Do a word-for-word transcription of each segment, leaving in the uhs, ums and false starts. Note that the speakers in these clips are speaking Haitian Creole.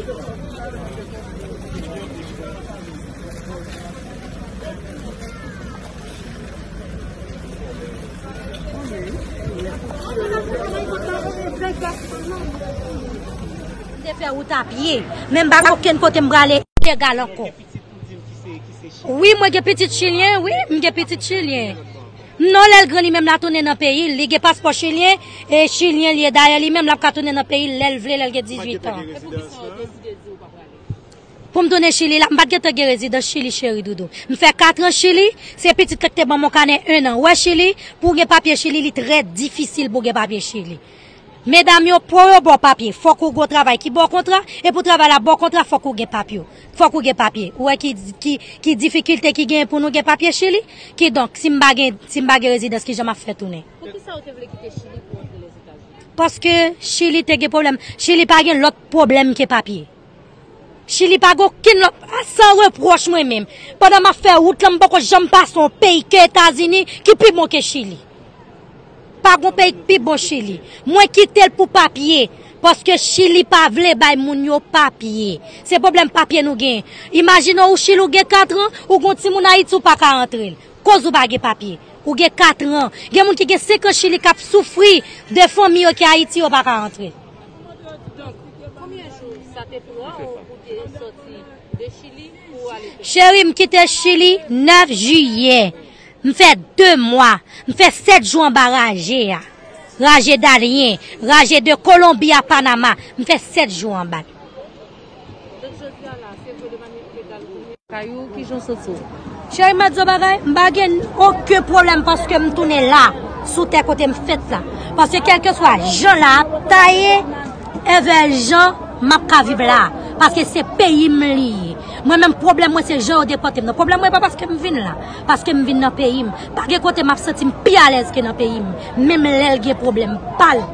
M te fè wout a pye, men m pa gen okenn kote m prale ilegal ankò. Wi, mwen gen pitit chilyen, wi, m gen pitit chilyen. Non, lè l gran, li menm l a tounen nan peyi l. Li gen paspò chilyen, e chilyen li ye. Dayè, li menm l ap ka tounen nan peyi l lè l vle, lè l gen dizuit an. Pou m tounen Chili la, m pa t gentan gen rezidans Chili, cheri doudou. M fè kat an Chili, se pitit la ki te ban m yon kanè en an. Wè Chili, pou w gen papye Chili, li trè difisil pou w gen papye Chili. Medam yo, pou yo ba w papye, fòk ou gen yon travay ki ba w kontra, e pou travay la ba w kontra, fòk ou gen papye. Fòk ou gen papye. Ou wè ki, ki, ki difikilte ki genyen pou nou gen papye Chili? Kidonk, si m pa gen, si m pa gen rezidans, kijan m ap fè tounen? Poukisa ou te vle kite Chili pou antre Lèzetazini? Paske Chili te gen pwoblèm. Chili pa gen lòt pwoblèm ke papye. Chili pa gen okenn lòt, a, san repwòch mwen menm. Pandan m ap fè wout lan, m poko janm pase yon peyi ke Etazini ki pi bon ke Chili. Pa gon peyi ki pi bon Chili. Mwen kite l pou papye, paske Chili pa vle bay moun yo papye. Se pwoblèm papye nou gen. Imajine w, ou Chili, ou gen katran, ou gon timoun Ayiti, ou pa ka antre l. Koz ou pa gen papye. Ou gen katran. Gen moun ki gen senk an Chili k ap soufri de fanmi yo ki Ayiti, yo pa ka antre. Donk, konbyen jou sa te pran w pou te sòti de Chili pou w ale Pèn? Cheri, m kite Chili nèf jiyè. M fè de mwa. M fè sèt jou anba raje a. Raje Dalyen, raje de Kolonbi a Panama. M fè sèt jou anba l. Donk, jodi a la, se vre de manyè ilegal ou tounen kay ou, kijan w santi w? Cheri, m ap di w bagay, m pa gen okenn pwoblèm paske m tounen la, sou tè kote m fèt la. Paske kèlkeswa jan la ap ta ye, envè jan m ap ka viv la. Paske se peyi m li ye. Mwen menm, pwoblèm mwen se jan yo depòte m nan. Pwoblèm mwen pa paske m vin la, paske m vin nan peyi m. Pa gen kote m ap santi m pi alèz ke nan peyi m, menm lè l gen pwoblèm pa l.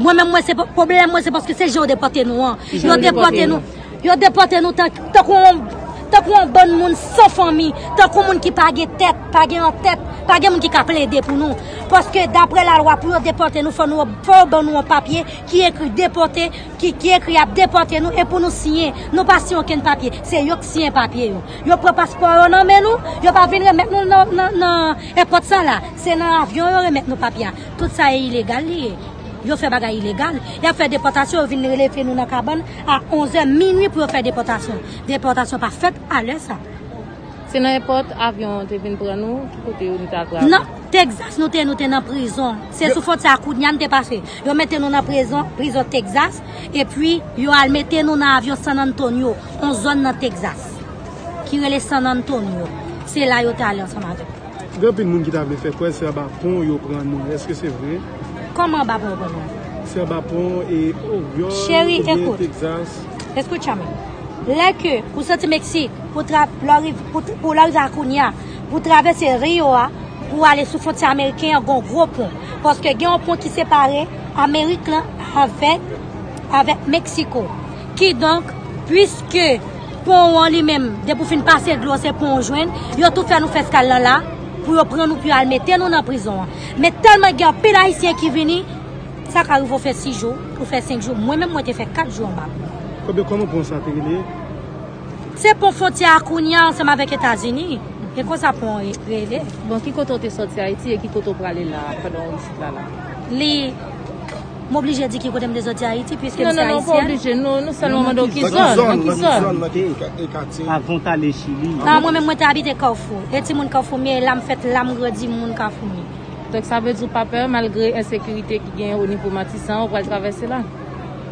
Mwen menm, mwen se po-, pwoblèm mwen se paske se jan yo depòte nou an. Yo depòte nou. Yo depòte nou tan-, tankou yon, tankou yon bann moun san fanmi, tankou moun ki pa gen tèt, pa gen antèt, pa gen moun ki ka plede pou nou. Paske daprè lalwa, pou yo depòte nou, fò nou, fò yo ban nou yon papye ki ekri depòte, ki, ki ekri y ap depòte nou, e pou nou siyen. Nou pa siyen okenn papye, se yo k siyen papye yo. Yo pran paspò yo nan men nou, yo pa vin remèt nou nan, nan, nan èpòt sa la. Se nan avyon yo remèt nou papye a. Tout sa e ilegal li ye. Yo fè bagay ilegal. Y ap fè depòtasyon, yo vin releve nou nan kabann a onz è minwi pou yo fè depòtasyon. Depòtasyon pa fèt a lè sa. Se nan èpòt avyon an te vin pran nou, ki kote yo nou te atrape? Nan Texas nou te, nou te nan prizon. Se sou fwontyè a Kounye a n te pase. Yo mete nou nan prizon, prizon Texas, epi yo al mete nou nan avyon San Antonio, yon zòn nan Texas, ki rele San Antonio. Se la yo te ale ansanm avèk nou. Gen anpil moun ki ta vle fè kwè se anba pon yo pran nou. Èske se vre? Kòman anba pon yo pran nou? Se anba pon e Oregon oubyen Texas. Cheri, ekout. Escúchame. Lè ke ou soti Meksik, pou tra-, lè w riv-, pou, pou lè w rive a Kounye a, pou travèse Rio a, pou ale sou fwontyè ameriken an, gen yon gwo pon. Paske gen yon pon ki separe Amerik lan avèk, avèk Meksiko. Kidonk, piske pon an li menm, depi w fin pase dlo, se pon w jwenn, yo tou fè nou fè eskal lan la, pou yo pran nou, pou yo al mete nou nan prizon an. Men tèlman gen anpil Ayisyen ki vini, sa ka rive w fè sis jou, ou fè senk jou. Mwen menm, mwen te fè kat jou anba pon. Kòman, kòman pon sa te rele? Se pon fwontyè a Kounye a ansanm avèk Etazini. E konsa pon an re-, rele. Bon, ki kote w te sòti Ayiti e ki kote w prale la, pandan w isit la, la? Li, m oblije di ki kote m te sòti Ayiti, piske m se ayisyèn. Non, non, non, ou pa oblije. Nou, nou sèlman mande w ki zòn, nan ki zòn, nan ki katye. Avan w t ale Chili. A, mwen menm, mwen te abite Kafou. E timoun Kafou m ye, la m fèt, la m grandi, moun Kafou m ye. Donk, sa vle di w pa pè, malgre ensekirite ki genyen o nivo Matisan, ou pral travèse la?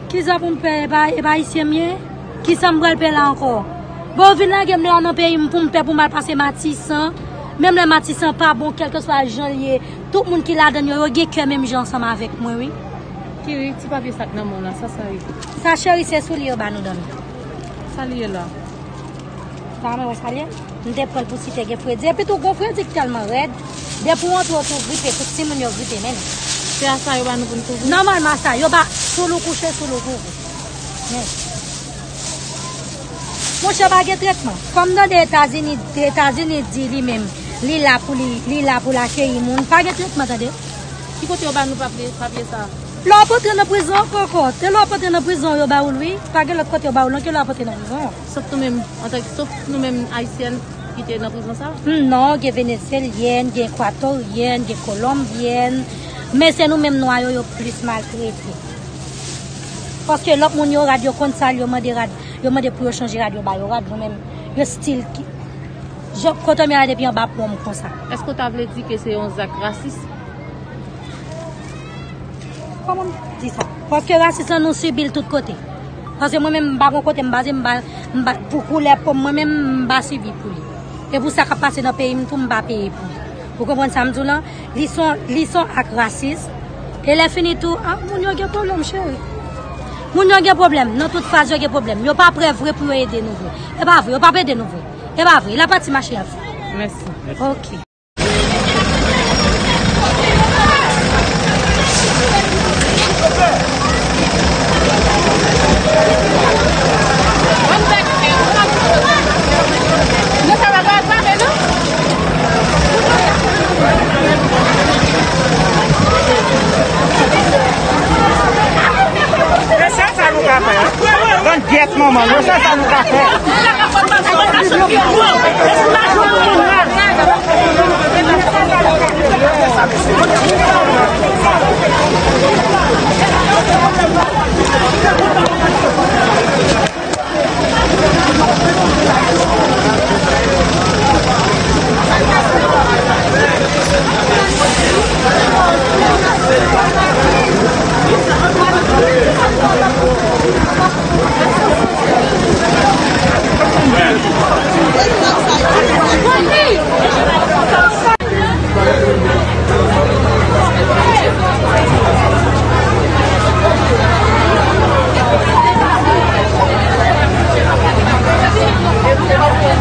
Kisa pou m pè? E pa, e pa ayisyen m ye? Kisa m pral pè la ankò? Bon, yo vin lage m la nan peyi m pou m pè pou m al pase Matisan. Menm lè Matisan pa bon, kèlkeswa jan l ye, tout moun ki ladan l yo, yo gen kè menm jan ansanm avèk mwen, wi. Kiri, ti papye sa k nan men w la, sa sa ye? Sa, cheri, se soulye yo ba nou dòmi. Sa li ye la? Sa mwen wè sa l ye? M te pran l pou si te gen fredi. Epi tou, gon fredi k tèlman rèd. Depi w antre, w tou gripe, tout timoun yo gripe, men. Se a sa yo ba nou pou n kouvri? Nòmalman, a sa. Yo ba, soul ou kouche, soul ou kouvri. Men. Monchè, pa gen tretman. Kòm m tande Etazini, Etazini di li menm, li la pou li, li la pou l akeyi moun. Pa gen tretman, tande. Ki kote yo ba nou papye, papye sa? Lè w ap antre nan prizon ankò, ankò. Te lè w ap antre nan prizon, yo ba ou l, wi. Pa gen lòt kote yo ba ou l, non, ke lè w ap antre nan prizon. Sof nou menm, antan, sof nou menm Ayisyèn ki te nan prizon sa? Hmm, non, gen Venezyelyèn, gen Ekwatoryen, gen Kolonbyèn. Men se nou menm nwa yo, yo plis maltrete. Paske lòt moun yo rad, yo konn sa l, yo mande rad, yo mande pou yo chanje rad, yo ba yo rad, nou menm, yo stil ki, jan, kote m ye a depi anba pon m konsa. Èske w ta vle di ke se yon zak rasis? Kòman m di sa? Paske rasis lan nou sibi l tout kote. Paske mwen menm m pa gon kote m baze, m pa, m pa, pou koulè po m, mwen menm m pa sibi pou li. E pou sa k ap pase nan peyi m tou, m pa peye pou li. Ou konprann sa m di w lan? Li se yon, li se yon ak rasis. E lè fini tou, ah, moun yo gen pwoblèm, cheri. Moun yo gen pwoblèm. Nan tout faz yo gen pwoblèm. Yo pa prè vre pou yo ede nou vre. E pa vre, yo p ap ede nou vre. E pa vre. L ap pati mache y ap fè. Mèsi. Ok. Se sèl sa nou ka fè. Bann gyèt manman nou, se sèl sa nou ka fè.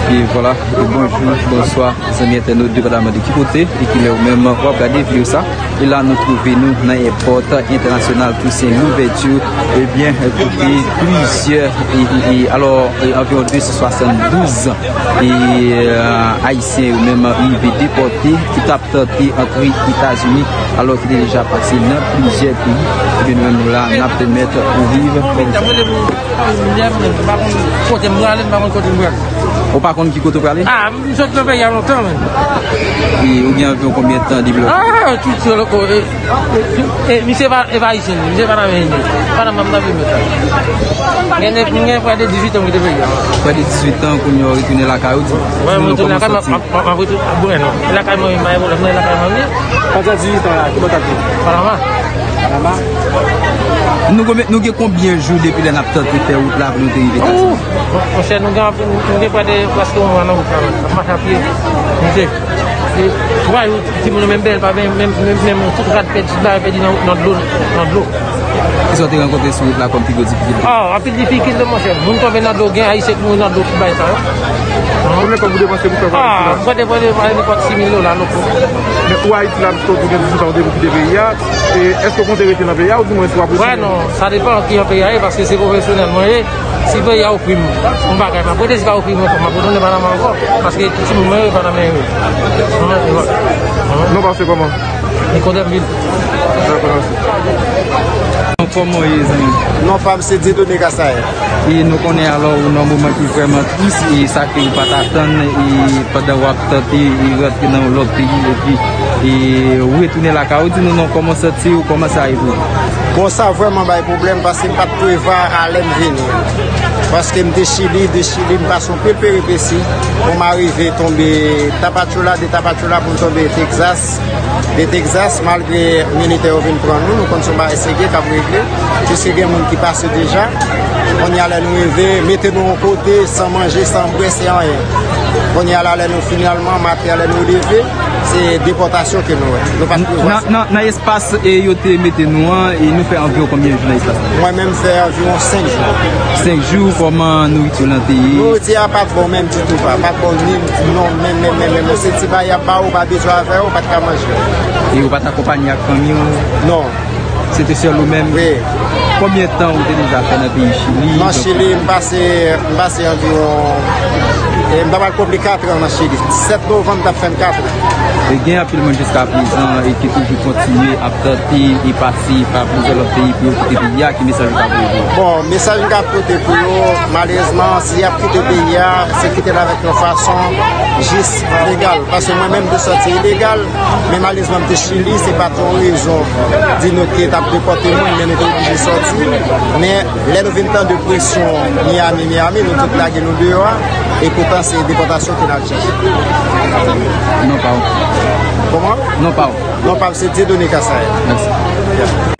E vwala, e bonjou, bonswa, zanmi entènot de padamande ki kote e ki lè ou menm w ap gade videyo sa. E la nou twouve nou nan èpòt entènasyonal Toussaint Louverture, ebyen, kote plizyè, e, e, e, alò, e, anviwon de san swasanndouz, e, e, Ayisyen yo menm rive depòte, ki t ap tante antre Etazini, alò ki te deja pase nan plizyè peyi. Ebyen, nou menm nou la, n ap pèmèt ou viv. Ou pa konn kote m prale, m pa konn kote m prale. Ou pa konn ki kote w prale? Ah, m sot nan peyi a lontan, men. E ou gen anviwon konbyen tan depi lè? Ah, tout se loko, e, e, e, misye pa, e pa ayisyen, misye pa nan men. Pa nan men, nan men. Gen, gen prè de dizuit an m kite peyi a. Prè de dizuit an, kounye a w retounen lakay ou, di? Wi, m retounen lakay, m ap, m ap, m ap retounen. Bon, non. Lakay mwen, m pa gen pwoblèm, mwen lakay mwen, wi. Pandan dizuit an la, ki bò w t ap viv? Panama. Panama. Nou gen, nou gen konbyen jou depi lè n ap tante fè wout la pou nou te rive Etazini? Ouh! Monchè, nou gen anpil, nou gen prè de prèske yon mwa nan wout la, menm. N ap mache a pye. Nou te, e, twa jou, timoun yo menm bèl, pa menm, menm, menm, menm, tout rad pèdi, tout bagay pèdi nan, nan dlo, nan dlo. Kisa w te rankontre sou wout la kòm pi gwo difikilte? Ah, anpil difikilte, monchè. Moun tonbe nan dlo, gen ayisyen ki mouri nan dlo, tout bagay sa yo. Konbyen kòb ou depanse pou fè vwayaj la? Ah, mwen depanse vwayaj nenpòt sis mil dola, loko. Men ou Ayiti la, piske w di w gen dizuit an depi w kite peyi a, e èske w konte rete nan peyi a, oudimwen si w ap retounen? Wè, non, sa depan ki jan peyi a ye, paske se pwofesyonèl mwen ye. Si peyi a ofri m yon bagay, m ap rete, si pa ofri m ankò, m ap retounen Panama ankò, paske tout timoun mwen yo e Panama yo ye. Mwen, e vwala. Non pa w se kòman? Nikodèm Vil. Dakò, mèsi. Kòman w ye, zanmi? Non pa m se Dieudonné Kasaye. E nou konnen alò ou nan moman ki vrèman tris, e sa ke ou pa t atann, e pandan w ap tante, e rantre nan yon lòt peyi, epi, e ou retounen lakay ou, di nou non, kòman w santi w, kòman sa ye pou ou? Bon, sa vrèman bay pwoblèm, paske m pa t prevwa a lè m vini. Paske m te Chili, de Chili, m pase yon pil peripesi, pou m arive tonbe Tapachula, de Tapachula pou m tonbe Texas. De Texas, malgre militè yo vin pran nou, nou konn se yon bagay serye k ap regle, piske gen moun ki pase deja. Kounye a lè nou rive, mete nou yon kote, san manje, san bwè, san anyen. Kounye a la, lè nou finalman, maten an, lè nou leve, se depòtasyon ke nou wè. Nou pa t prevwa sa. Nan, nan, nan espas, e, yo te mete nou an, e nou fè anviwon konbyen jou nan espas la? Mwen menm, m fè anviwon senk jou. Senk jou, kòman nouriti w lan te ye? Nouriti a pa t bon menm ditou, pa, pa t bon ni, non, menm, menm, menm, menm. Se ti bagay y ap ba ou, ou pa bezwen avè yo, ou pa t ka manje. E ou pa t akonpanye ak fanmi w? Non. Se te sèl ou menm? Wi. Konbyen tan ou te deja fè nan peyi Chili? Nan Chili, m pase, m pase anviwon, e m ta pral konple katran nan Chili. Sèt novanm t ap fè m katran. E gen anpil moun jiskaprezan e ki toujou kontinye ap tante e pase pa plizyè lòt peyi pou yo kite peyi a. Ki mesaj ou ka voye pou yo? Bon, mesaj m ka pote pou yo, malerezman, si y ap kite peyi a, se kite l avèk yon fason jis, legal. Paske mwen menm, m te sòti ilegal, men malerezman, m te Chili, se pa t yon rezon di nou te t ap depòte moun, men nou te oblije sòti. Men lè nou vin tande presyon Miami, Miami, nou tout lage nou deyò a, e poutan se depòtasyon ke n al chèche. Non pa w. Kòman? Non pa w. Non pa w, se Dieudonné Kassaye. Mèsi.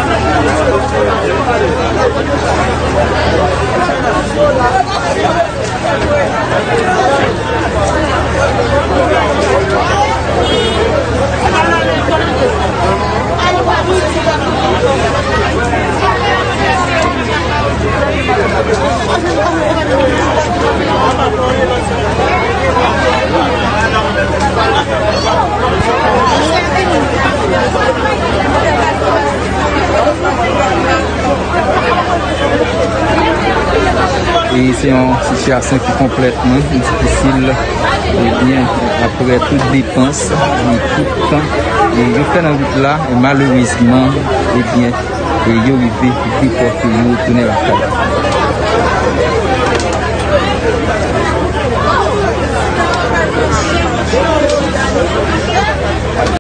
E se yon sitiyasyon ki konplètman difisil, ebyen, aprè tout depans, e tout tan, e yo fè nan wout la, e malerezman, ebyen, e yo rive depòte yo tounen lakay.